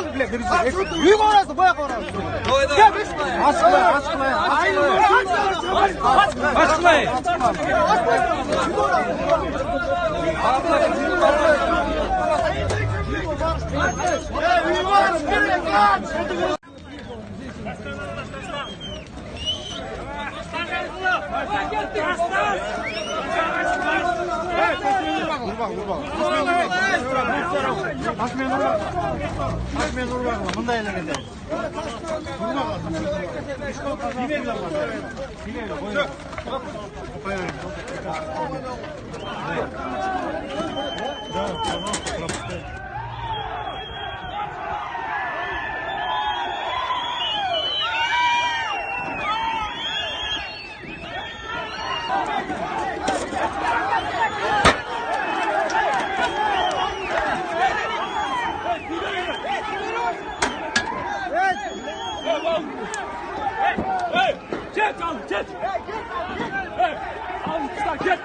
Үйгө барасың, буяка барасың. Ачкыла, ачкыла, Ачкыла. Баш менен урбагыла, мындай эле кетет. Да, пожалуйста, пропускай. Hey, çek al, çek. Hey, al, çek.